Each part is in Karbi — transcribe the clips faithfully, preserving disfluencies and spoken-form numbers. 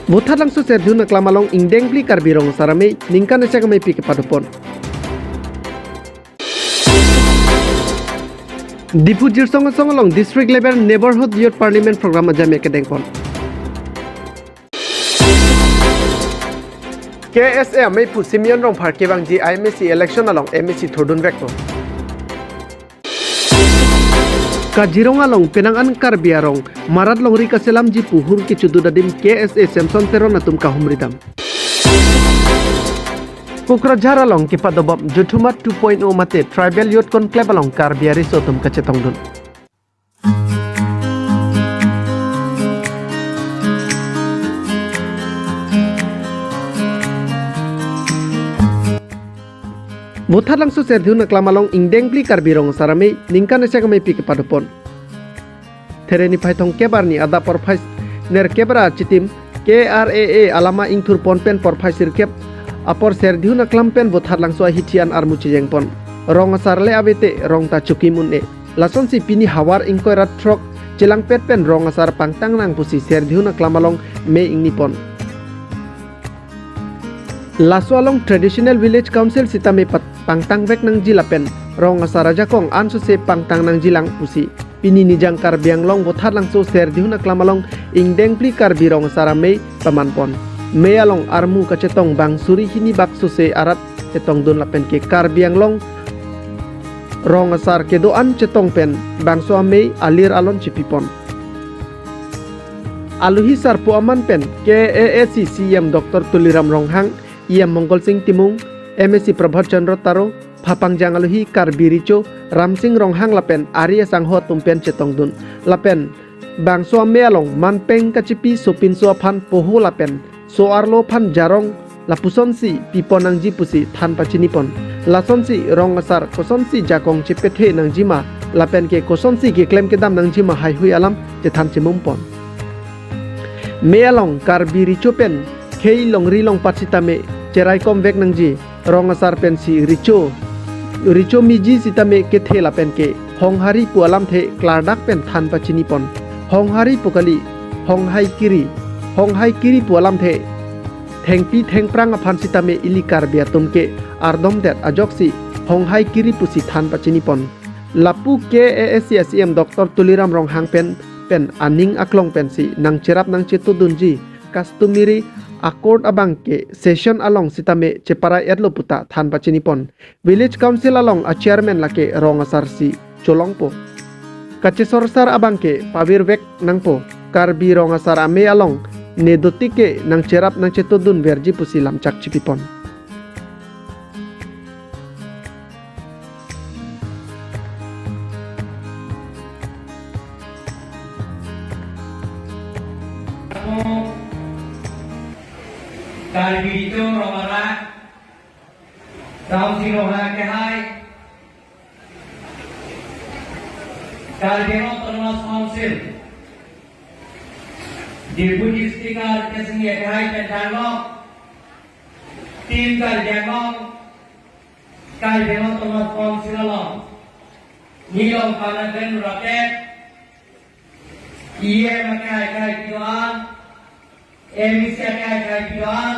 Vothatlangso Serdihun Aklam along ingdeng phli Karbi Rong Asar Amei ningkan isi amei pi kepadopon. Diphu Jirsong Asong along District Level Neighborhood Youth Parliament Program ajame kedengpon. K S A ameiphu Simeon Rongphar kevangji I M A C election along M A C thurdunvekpo. Kaziranga along penang an Karbi arong marat longri kaselamji pu hur kechodun adim K S A Samson Teron atum kahumridam. Kokrajhar along kepadobom Juthumat two point oh mate Tribal Youth Conclave along Karbi ariso atum kachetongdun. Vothatlangso Serdihun Aklam along ingdeng phli Karbi Rong Asar Amei ningkan isi amei pi kepadopon. There niphai thomkep arni adap porphai nerkep ra chitim K R A A alama ingthurpon pen porphai sirkep apor Serdihun Aklam pen Vothatlangso ahithi an armu chejengpon. Rong asar le avete rong ta chokim un-e. Lasonsi pini havar ingkoi ra throk chelangpet pen rong asar pangtang nang pusi Serdihun Aklam along me ingnipon. Laso along Traditional Village Council sitame pat pangtangvek nangji lapen rong asar ajakong ansose pangtang nangjilang pusi pini Nijang Karbi Anglong Vothatlangso Serdihun Aklam along ingdeng phli Karbi Rong Asar Amei pamanpon. Mei along armu kachetong bang suri hini bak sose arat chetongdun lapen ke Karbi Anglong rong asar kedo-an chetong pen bangso amei alir alon chipipon. Alohi sarpo aman pen K A A C C E M Doctor Tuliram Ronghang, E M Mongol Sing Timung, M A C Prabhat Chandra Taro, Phapangjang alohi Karbi Recho Ramsing Ronghang lapen ari asangho atum pen chetongdun. Lapen bangso amei along manpeng kachipi sopinso aphan poho lapen so-arlo aphan jarong lapusonsi pipon nangji pusi than pachinipon. Lasonsi rong asar kosonsi jakong chepethe nangjima lapen ke kosonsi keklem kedam nangjima haihui alam chethan chimumpon. Mei along Karbi Recho pen khei longri longpat sitame cheraikomvek nangji, rong asar pensi recho, recho miji sitame kethe lapen ke honghari pu alamthe klardak pen than pachinipon. Honghari pu kali, honghai kiri. Honghai kiri pu alamthe thengpi thengphrang aphan sitame ili Karbi atum ke ardomdet ajoksi honghai kiri pusi than pachinipon. Lapu K A A C C E M Doctor Tuliram Ronghang pen pen aning aklong pensi nangcherap nangchetodunji customary accord abang ke session along sitame cheparai-etlo puta than pachinipon. Village Council along a chairman lake rong asar si cholongpo. Kachesorsar abang ke pavirvek nangpo. Karbi rong asar amei along nedotik ke nangcherap nangchetodunverji pusi lamchak chipipon. Karbi Recho Rong Asar, Ramsing Ronghang kehai, Karbi Anglong Autonomous Council, Deputy Speaker Kesing kehai pen thanlo, Team Karbi Anglong, Karbi Anglong Autonomous Council along, nilong panadven raket, E M akehai kehai kedo-an, M A C akehai kehai kedo-an,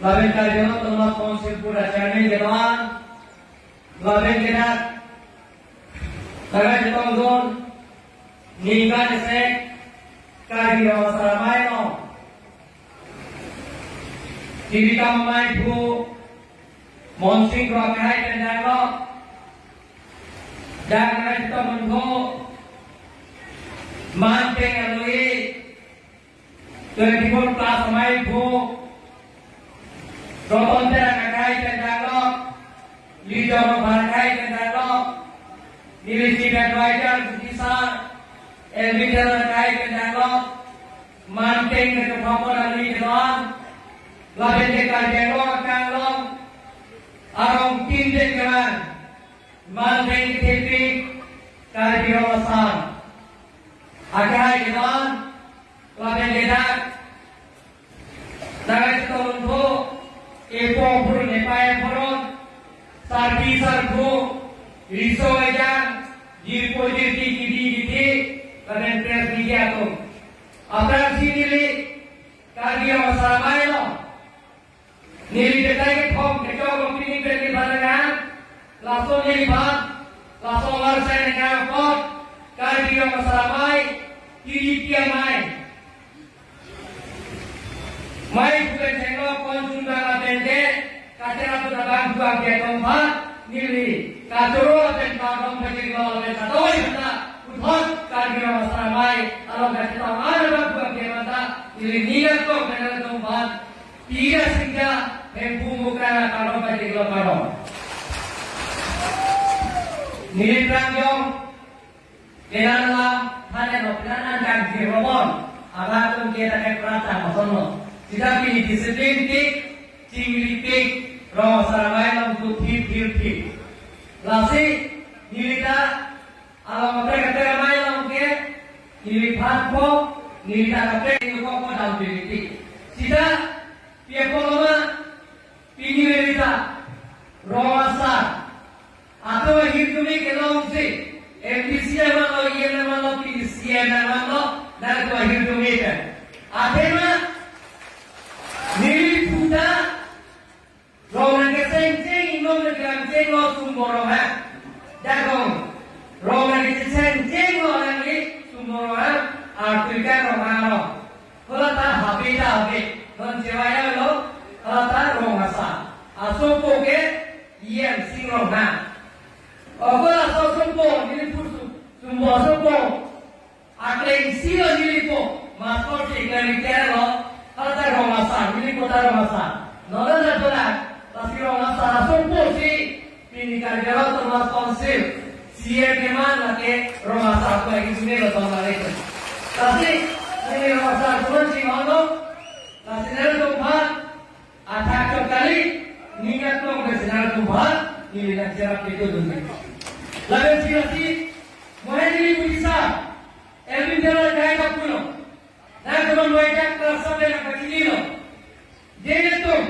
lapen Karbi Anglong Autonomous Council pura chairman kedo-an, lapen kedak, lapen chetongdun, ningkan isi Karbi Rong Asar Amei along Tiridam ameiphu Monsing Kro kehai pen thanlo. Dak nangchetongdun manpeng alohi twenty-four plus ameiphu Roton Terang kehai pen thanlo. Lijong Rongphar kehai pen thanlo. Neli Chief Advisor Sutisar, Elvin Teron kehai pen thanlo. Manpeng kepapon ali kedo-an, lapen ke Karbi Anglong akanglong arong tin den kelang, manpeng kethepik Karbi Rong Asar akehai kedo-an, lapen kedak, nangchetongdun, epo phurun epai phurun, sarpi sarpo, riso ejang, jirpo jirpi, kidi kithi, lapen press media atum. Aphrangsi neli Karbi Anglong Asar Amei along neli betai kethom kechok along pini pen neli phan nang, laso neliphan, laso war sai nang apot Karbi Anglong Asar Amei, T D P amei, mei phu pen chenglo, kon chun bang lapen ke kacherap abang phu abang ke atum aphan neli kachoro lapen kardom pajirlo lapen katoy banta puthot Karbi Anglong Asar Amei along kachetong an abang phu abang ke banta neli ning aklong pen atum aphan Pia singja Hemphu Mukrang akardom pajirlo, kardom. Neli pranjong kenan alam than-et lo, kenan angkan ke romon, abang atum ke ta ke prata masonlo. Sita pini discipline pik, chingri pik, Rong Asar Amei along tu phir phir phir. Lasi neli ta along kaprek kaprek amei along ke neli phan po, neli ta kaprek neli ko ko dam pini pik. Sita pia ko loma, pini neli ta Rong Asar atum ahirjume kelongsi, M D C aman lo, E M aman lo, pini C M aman lo, dak atum ahirjume ke. Athema neli phu ta rong nang kecheng cheng, ingnom nang kecheng cheng lo Sumbo Ronghang. Dak rong, rong nang kecheng cheng lo nangli Sumbo Ronghang, artui ka Ronghang lo. Hala ta habe ta habe, non chewaya lo, hala ta Rong Asar. Asompo ke Yensing Ronghang. Ogo laso asompo, neli phu Sum-, Sumbo asompo akleng si lo neli po, master si kleng retired lo, hala ta Rong Asar, neli po ta Rong Asar. Non la dola, lasi Rong Asar asompo si, pini Karbi Anglong Autonomous Council, C M keman lake Rong Asar atum ahirjume lo tong lake. Lasi, neli Rong Asar atum ching-ong lo, lasi neli atum aphan athak chot kali, ning aklong pen si neli atum aphan neli nangcherap kedo dun. Lapen si lasi, mo hai neli pudisa, Elvin Teron kai kapulo. Nangkeman mo hai jak kelas satu yang kecil lo. Nelitum,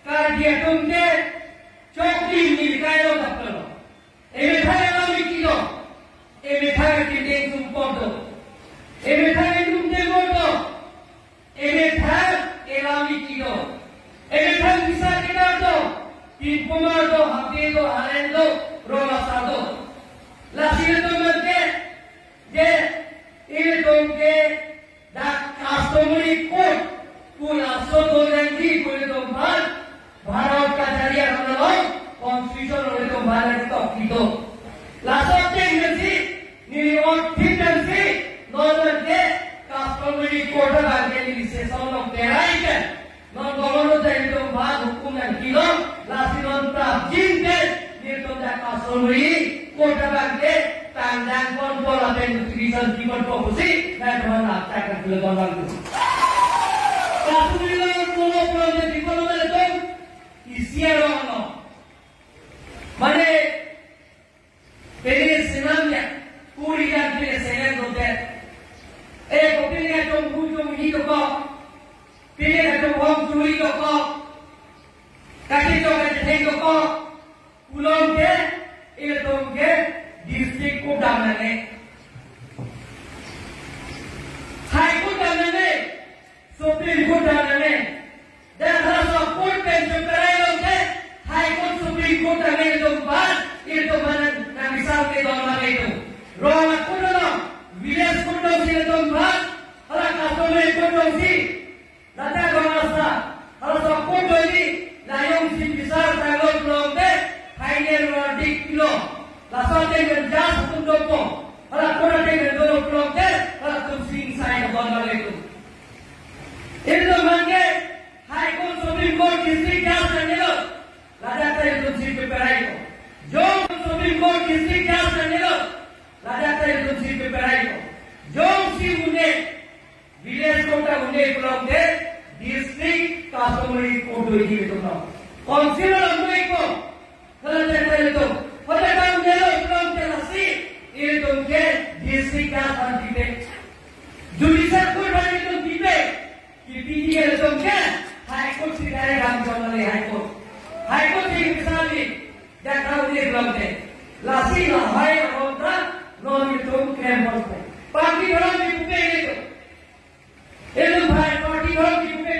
Karbi atum ke, choklim neli kai lo kapulo. Emethang elam eki do. Emethang ekindeng sumpot do. Emethang endung dengor do. Emethang elam eki do. Emethang bisa kedar do. Pinpoma do, habe do, halen do, Rong Asar do. Lasi ilitum ke, je, ilitum ke, dak customary court pu laso do nangji pu ilitum aphan Bharat kachari aron along constitution along ilitum aphan nangketok kedo. Laso ateng pensi neli ot thip pensi non ke customary court abang ke neli session along perai pen non dolon lo jai ilitum aphan hukum nangkilo, lasi non prapjin ke nelitum dak customary court abang ke tangdang ponpo lapen notification pi ponpo pusi nangtum aphan nangchak nangkilo abang tu. Customary law pulo pulo je di pulo mele tum isi arong lo. Mane pini sinamnya, puri dan pini senen dote. Eh, kopine kachonghu chonghi dokok. Pine kachonghong churi dokok. Kachechong kachetheng dokok. Pulote, ilitum ke district court dam nangne. High Court dam nangne. Supreme Court dam nangne. Dak halaso court pen choperai lote, High Court, Supreme Court dam nangne ilitum aphan, ilitum aphan nang misal ke dam nangne ilitum. Rong a-court along, village court along si ilitum aphan, hala customary court along si. Ladak Rong Asar, halaso court doji, la jongsi bisar tanglo pulote, final verdict pilo. Laso ateng pen judge atum dopo. Hala court ateng pen dolo pulote, halatum si ingsai dam nangne ilitum. Ilitum aphan ke High Court, Supreme Court, District Judge nangnelo. Ladak ta ilitum si choperai ko. Jong Supreme Court, District Judge nangnelo. Ladak ta ilitum si choperai ko. Jongsi un-e, village court ta un-e pulote, district customary court doji ilitum lo. Council along do-ik ko. Hala ta ilitum. Hala ta un-elo pulote lasi, ilitum ke district judge aphan pipe. Judicial court aphan ilitum pipe. Kipi ilitum ke High Court si direct dam jong le High Court. High Court si bisa ni, dak un-e pulote. Lasi lahai aron ta non ilitum klem ponpo. Party dhorom kipupe ilitum. Ilitum bhai party dhorom kipupe.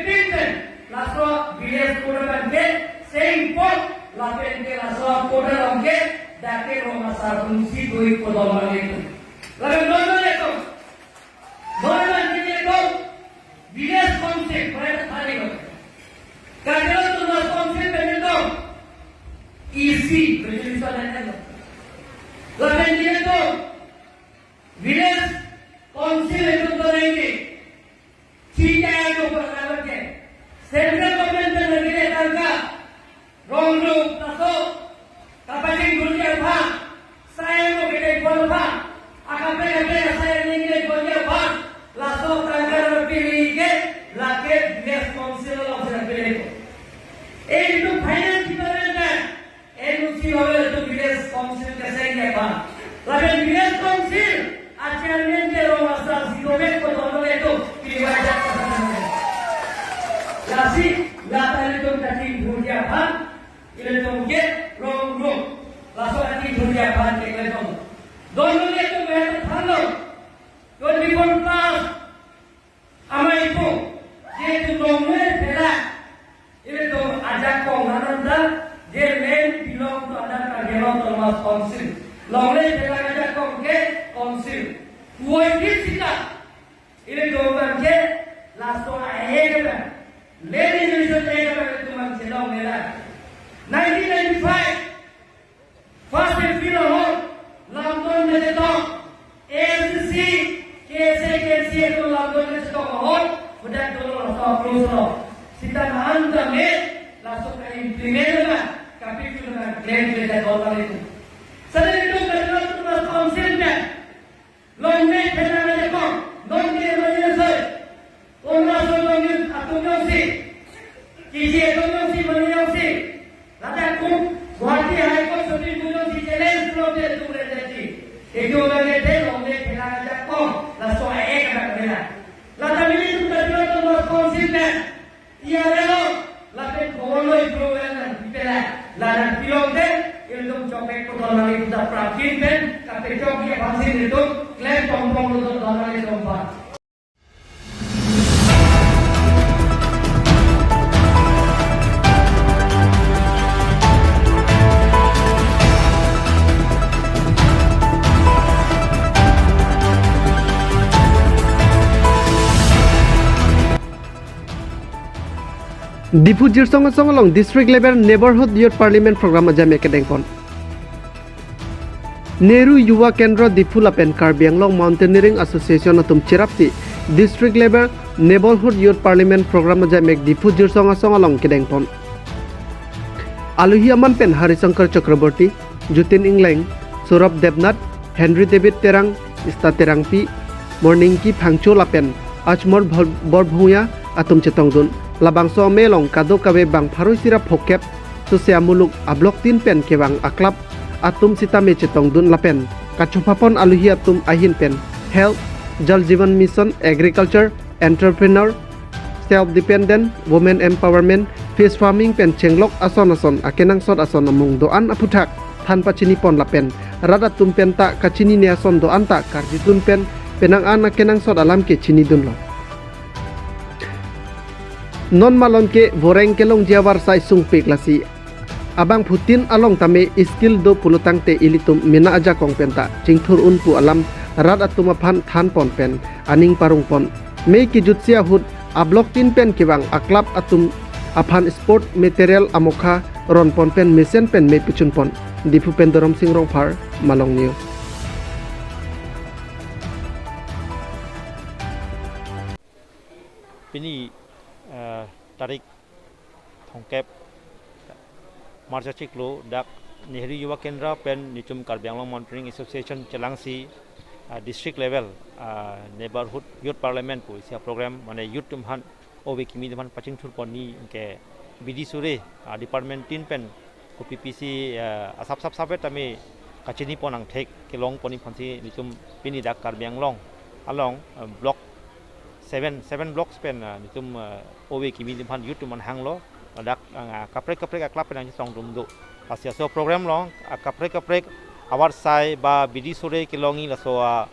Lapen ke laso portal along ke dak ke rong asar atum si dui ko don bang itu. Lapen don bang itu. Don bang itu village council, pada tadi ko. Kadang tu village council pen itu E C, resolution lain kan. Lapen itu village council itu tu lagi. Sika itu perkara ke. Central government pen lagi tangka. Rong rong taso. Kapachingthurji aphan. Sai mo kete pon aphan. Akaprek kaprek sai ni kete ponji aphan. Laso tangka rong pili ke. Lake village council along si pili ko. Itu finance department pen. N O C lo itu village council ke seng ya pa. Lapen village council a chairman ke rong asar si domek ko dono itu pilih wajah. Lasi, lata ilitum kachingthurji aphan, ilitum ke rong rong. Laso kachingthurji aphan ke ilitum. Dono ilitum ya thanlo. Twenty-four plus. Amei pu, je tu longle phela, ilitum ajakong ananda, je main belong to under Karbi Anglong Autonomous Council. Longle phela ajakong ke council. Kuoi di sita, ilitum bang ke, laso ae ke bang. Leni ilitum ae ke bang, ilitum bang ke longle la. Nineteen ninety-five, First April ahut, lamdon kechetok, A S D C, K S A, K S A atum lamdon kechetok ahut, bedak dolo laso approach lo. Sita nahan kami, laso ka-implement na, kapitu na claim ke dak dolo itu. Suddenly itu Karbi Anglong Autonomous Council na, longle phela ajakong, longle longle soi. Konat soi longle atum jongsi. Kisi atum jongsi, mani jongsi. Ladak kum, Guwahati High Court Supreme Court jongsi challenge from the two hundred thirty. Itu lagi deh longle phela ajakong, laso ae kadak phela. Ladak nelitum Karbi Anglong Autonomous Council na. Iya lelo, lapen khobor lo ipro nangpipela, la nangpilong dei, ilitum chokpek puthot nangli puta prapin pen, kapechokji aphansi ilitum, klem tongpong lo don nangli tongpong. Diphu Jirsong asong along District Level Neighborhood Youth Parliament Program ajaimek kedengpon. Nehru Yuva Kendra Diphu lapen Karbi Anglong Mountaineering Association atum cherapsi District Level Neighborhood Youth Parliament Program ajaimek Diphu Jirsong asong along kedengpon. Alohi aman pen Hari Shankar Chakraborty, Jutin Engleng, Saurabh Debnath, Henry David Terang, Ista Terangpi, Morningki Phangcho lapen Ajmol Bor-, Borbhungya atum chetongdun. Labangso amei along kadokave bang pharo isi ra phokep sose amuluk a-block tin pen kevang a-club atum sitame chetongdun lapen kachophapon alohi atum ahin pen health, Jal Jeevan Mission, agriculture, entrepreneur, self dependent, women empowerment, fish farming pen chenglok ason ason akenangsot ason amung do-an aphuthak than pachinipon lapen rat atum penta kachinine ason do-an ta karjudun pen penang an akenangsot alam ke chinidunlo. Non malom ke voreng kelongji avarsai sungpik lasi abangphutin along tame skill do pulotangte ilitum mena ajakong penta chingthur un pu alam rat atum aphan thanpon pen aning parongpon. Mei kejutsi ahut a-block tin pen kevang a-club atum aphan sport material amokha ronpon pen mesen pen mei pechunpon. Diphu pen Dorom Sing Rongphar, Malong News. Pini, eh, tarik thomkep March achiklo dak Nehru Yuva Kendra pen nelitum Karbi Anglong Mountaineering Association chelangsi, eh, district level, eh, neighborhood youth parliament pu isi a-program mane youth atum aphan ove kimi atum aphan pachingthurpon ni ke bidi sore, eh, department tin pen kopi pisi, eh, asap sap sap tame kachinipon angthek kelongpon ni aphansi nelitum pini dak Karbi Anglong along, eh, block seven, seven blocks pen, eh, nelitum, eh, ove kimi atum aphan youth atum aphan hanglo, ladak, eh, kaprek kaprek a-club pen nangchetongdun do. Lasi laso program along, eh, kaprek kaprek avarsai ba bidi sore kelongji laso, ah,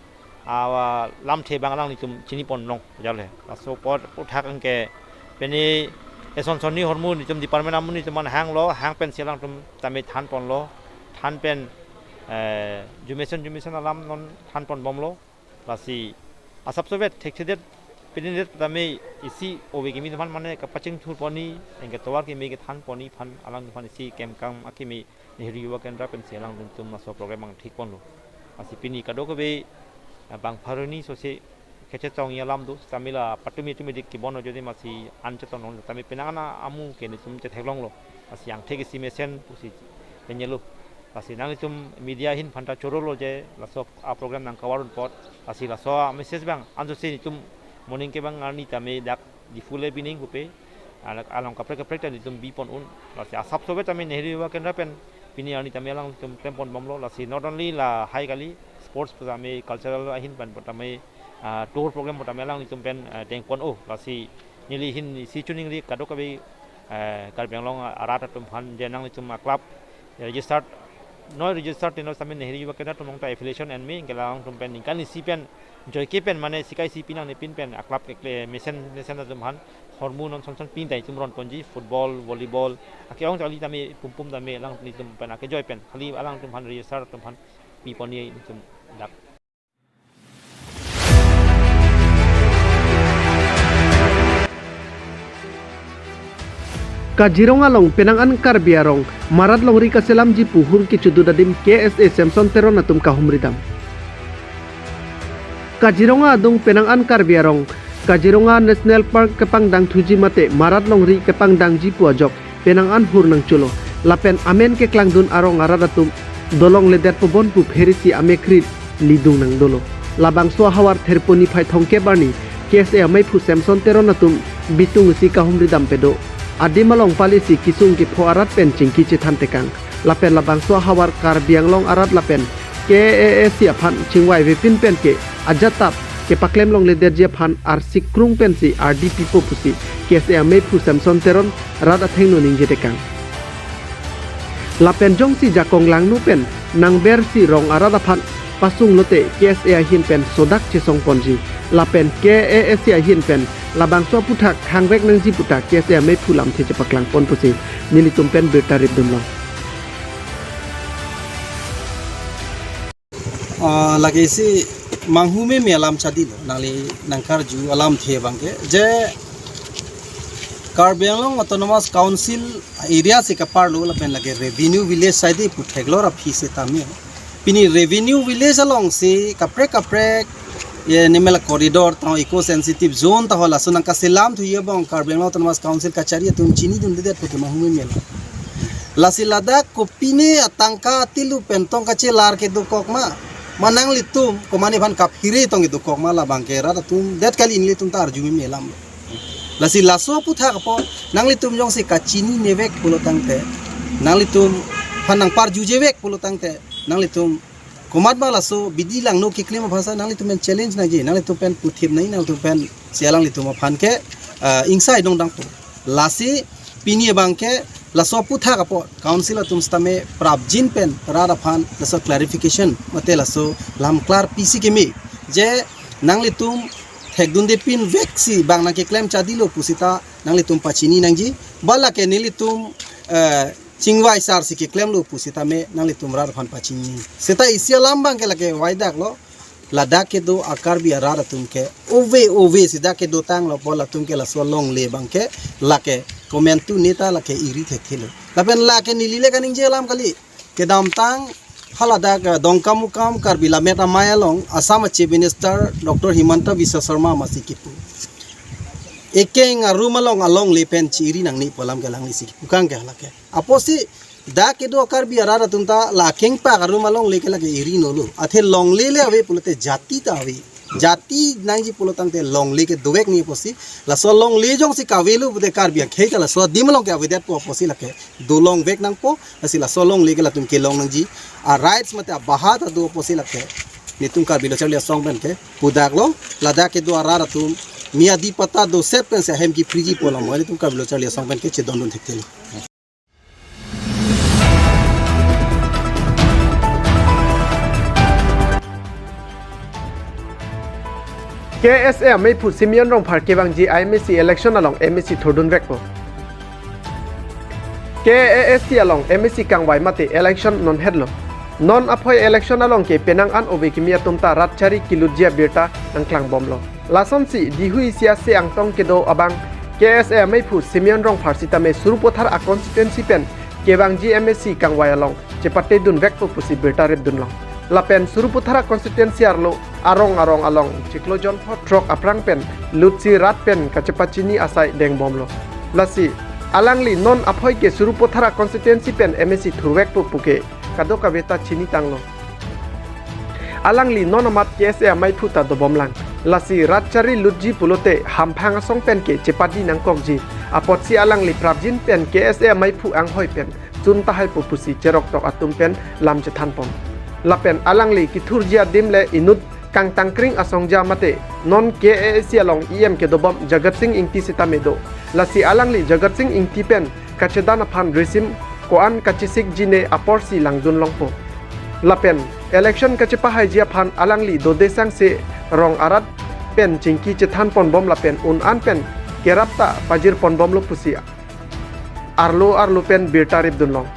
ah, lamthe abang alanglitum chiniponlong jale. Laso apot aphuthak anke pini Eson sonni ahormu nelitum department amonit atum aphan hanglo, hang pensi alangtum tame thanponlo, than pen, eh, jumesen jumesen alam non thanponbomlo. Lasi asapsovet thekthedet pinidet tame isi ove kimi atum aphan mane kapachingthurponji, anke tovar kimi kethanponji aphan alangtum aphan isi kemkam akimi Nehru Yuva Kendra pensi alangtum laso program angthikponlo. Lasi pini kadokave, eh, bang pharuni sose kachetongji alam do, tame la patumi tumi dik kibon jodi masi an chetong nong, tame penang an amu ke nelitum chetheklonglo. Lasi angthek isi mesen pusi penyelo. Lasi nanglitum media ahin aphanta chorolo je laso a program nangkavarun apot. Lasi laso a message abang ansose nelitum moning kevang arni tame dak Diphu le bining pupe, alak along kaprek kaprek ta nelitum bipon un. Lasi asapsovet tame Nehru Yuva Kendra pen pini arni tame alangtum klemponbomlo. Lasi not only lahai kali, sports pu tame, cultural ahin pen pu tame, ah, tour program pu tame alangtum pen, ah, dengpon o. Lasi neli ahin isi choningri kadokave, eh, Karbi Anglong arat atum aphan je nanglitum a club registered, noi registered tino tame Nehru Yuva Kendra atum along ta affiliation enme, anke alangtum pen ningkan isi pen joike pen mane sikai si pinang ne pin pen a club kekle mesen mesen atum aphan ahormu non son son pin ta itum ronponji, football, volleyball, ake-ong charli tame pumpum tame alanglitum pen akejoi pen, kali alangtum aphan register atum aphan piponji itum dak. Kaziranga along penang an Karbi arong marat longri kaselamji pu hur kechodu adim K S A Samson Teron atum kahumri dam. Kaziranga adung penang an Karbi arong Kaziranga National Park kepangdang thuji mate marat longri kepangdangji pu ajok penang an hur nangcholo. Lapen amen keklangdun arong arat atum dolongledetpo bon pu pherisi amekri lidung nangdolo. Labangso ahavar Therponi phai thomkep arni K S A ameiphu Samson Teron atum bitung isi kahumri dam pedo. Adim along pali si kesung kepho arat pen chingki chethan tekang. Lapen labangso ahavar Karbi Anglong arat lapen K A A C aphan chingvai vepin pen ke ajatap kepaklem longledetji aphan arsi krung pensi ardi pipo pusi K S A ameiphu Samson Teron rat athengno ningje tekang. Lapen jongsi jakong langno pen nangbersi rong arat aphan pasung lote K S A ahin pen sodak chesongponji. Lapen K A A C ahin pen labangso aputhak hangvek nangji puta K S A ameiphu lamthe chepaklangpon pusi nelitum pen birta ripdunlong. Ah, lake isi manghumeme alam chadilo, nangli nangkarju alamthe abangke, je Karbi Anglong Autonomous Council area si kaparlo lapen lake revenue village side pu theklor aphi setame. Pini revenue village alongsi kaprek kaprek, ye nemela corridor ta eco sensitive zone ta ho laso nangkaselam thuji abang Karbi Anglong Autonomous Council kachari atum chinidundedet putu manghumeme alam. Lasi ladak kopine atangka atilu pen tong kachelar kedokok ma? Ma nanglitum komane aphan kaphere tong kedokok ma labangke rat atum det kali, nelitum ta arjumeme alam. Lasi laso aputhak apot nanglitum jongsi kachinine vek pulo tangte, nanglitum aphan nangparjuje vek pulo tangte, nanglitum komat ma laso bidi langno keklem aphansi nanglitum pen challenge nangji, nanglitum pen puthip nangji, nanglitum pen si alanglitum aphan ke, ah, ingsai dongdangpo. Lasi pini abangke laso aputhak apot council atum setame prapjin pen rat aphan laso clarification mate laso lamklar pisi keme, je nanglitum thekdunde pinvek si bang nangkeklem chadilo pusita nanglitum pachini nangji, ba lake nelitum, eh, chingvai sar si keklemlo pusitame nanglitum rat aphan pachini. Seta isi alam abangke lake vaidaklo, ladak kedo a Karbi arat atum ke ove ove si dak kedotanglo apot latum ke laso longle abangke lake komantu neta lake iri thekthelo. Lapen lake neli le kaningje alam kali. Kedamtang haladak, eh, Dongkamukam Karbi Lammet Amei along Assam Chief Minister Doctor Himanta Biswa Sarma masi kipu, ekeng arum along alongle pen chi-iri nangne pu alam ke alanglisi kipu kang ke halake. Apotsi dak kedo Karbi arat atum ta la kengpak arum alongle ke lake iri nolo. Athe longle le ave pulote jati ta ave. Jati nangji pulo tangte longle ke dovek nangji apotsi. Laso longle jongsi kavelo pute Karbi akhei ta laso adim along ke avedetpo apotsi lake dolongvek nangpo. Lasi laso longle ke latum kelong nangji a rights mate abaha ta do apotsi lake nelitum Karbi Lo Charli Asong pen ke pudaklo, ladak kedo arat atum miadi patta doset pensi ahem kephriji pu alam nelitum Karbi Lo Charli Asong pen ke chedondun thekthe. K S A ameiphu Simeon Rongphar kevangji I M A C election along M A C thurdunvekpo. K A A C along M A C kangvai mate election non hetlo. Non aphoi election along ke penang an ove kimi atum ta rat chari kilutji abirta nangklangbomlo. Lasonsi dihui isi ase angtong kedo abang K S A amaiphu Simeon Rongphar sitame Sarupathar a constituency pen kevangji M A C kangvai along chepate dunvekpo pusi birta ripdunlong. Lapen Sarupathar a constituency arlo arong arong along chiklo jon pho throk aphrang pen lutsi rat pen kachepachini asai dengbomlo. Lasi alangli non aphoi ke Sarupathar a constituency pen M A C thurvekpo puke kadokave ta chinitanglo. Alangli non amat K S A amaiphu ta dobomlang. Lasi rat chari lutji pulote hamphang asong pen ke chepadi nangkokji. Apotsi alangli prapjin pen K S A amaiphu anghoi pen chun tahaipo pusi cheroktok atum pen lam chethanpon. Lapen alangli kithurji adim le inut kangtangkring asongja mate non K A A C along E M kedobom Jagat Sing Engti sitame do. Lasi alangli Jagat Sing Engti pen kachedan aphan risim ko-an kachesikji ne aporsi langdunlongpo. Lapen election kachepahaiji aphan alangli dode sangse rong arat pen chingki chethanponbom lapen un an pen kerap ta pajirponbomlo pusi arlo arlo pen birta ripdunlong.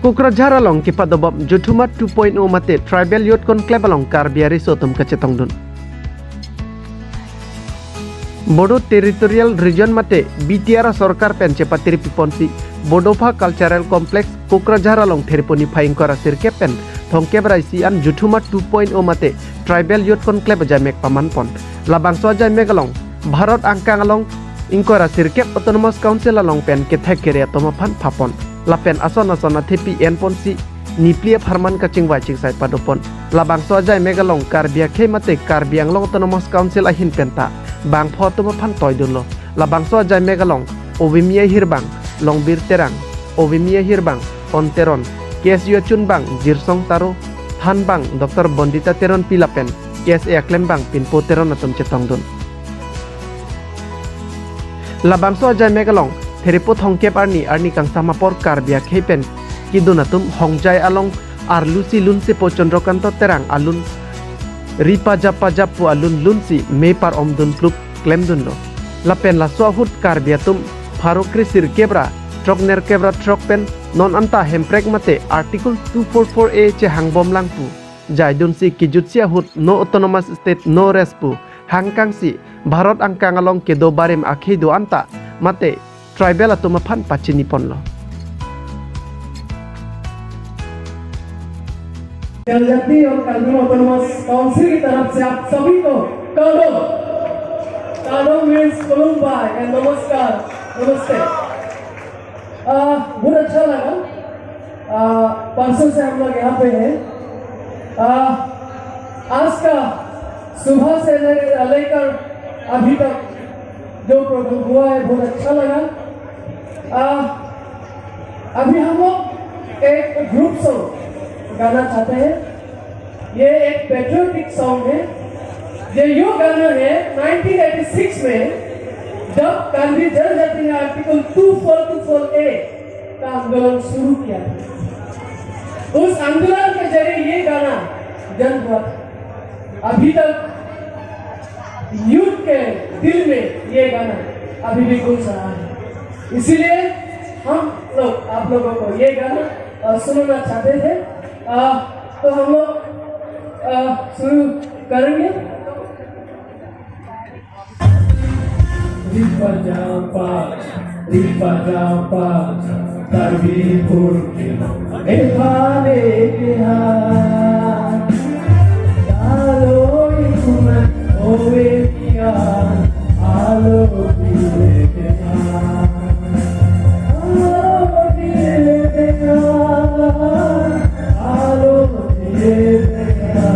Kokrajhar along kepadobom Jothuma two point oh mate Tribal Youth Conclave along Karbi ariso atum kachetongdun. Bodo Territorial Region mate B T R sorkar pen chepatiri piponsi Bodopha Cultural Complex Kokrajhar along Thereponi phai ingkoi ra sirkep pen thomkep ra isi an Jothuma two point oh mate Tribal Youth Conclave ajaimek pamanpon. Labangso ajaimek along Bharat angkang along ingkoi ra sirkep Autonomous Council along pen kethek kere atum aphan phapon. Lapen ason ason athepi enponsi nipli apharman kachingvai chingsai padopon. Labangso ajaimek along Karbi akhei mate Karbi Anglong Autonomous Council ahin penta bangpho atum aphan toidunlo. Labangso ajaimek along Ovimi ahirbang Longbir Terang, Ovimi ahirbang On Teron, K S U achunbang Jirsong Taro, thanbang Doctor Bondita Teronpi lapen K S A aklembang Pinpo Teron atum chetongdun. Labangso ajaimek along Therepo thomkep arni arni kangsam apor Karbi akhei pen kedun atum Hongjai along arlusi lunsepo Chandrakanta Terang alun ri pajap pajap pu alun lunsi me par omdun plup klemdunlo. Lapen laso ahut Karbi atum pharo kre sirkep ra throk nerkep ra throk pen non anta Hemprek mate Article two four four A chehangbomlang pu jaidunsi kejutsi ahut no autonomous state no rest pu hangkangsi Bharat angkang along kedo barim akhei do anta mate tribal atum aphan pachiniponlo. जनजाति और Karbi autonomous council की तरफ से आप सभी को कार्डो, कार्डो मीन्स खुलुमबाय एंड नमस्कार, नमस्ते। आ, बहुत अच्छा लगा। आ, परसों से हम लोग यहाँ पे हैं। आ, आज का सुबह से ले-, लेकर अभी तक जो प्रोग्राम हुआ है, बहुत अच्छा लगा। आ, अभी हम लोग एक ग्रुप सॉन्ग गाना चाहते हैं। ये एक पेट्रियोटिक सॉन्ग है। ये यो गाना है नाइनटीन एटी सिक्स में, जब कार्बी जनजाति ने article two four two four A का आंदोलन शुरू किया था। उस आंदोलन के जरिए ये गाना जन्म हुआ था। अभी तक यूथ के दिल में ये गाना अभी भी गूंज रहा है। इसीलिए हम लोग आप लोगों को ये गाना, अ, सुनाना चाहते थे। अ, तो हम लोग, अ, शुरू करेंगे। Ripajapa, ripajapa, Karbi purkino, efane keha. Alo ikunan, ove kian, alo dile keha. Alo dile keha, alo dile keha.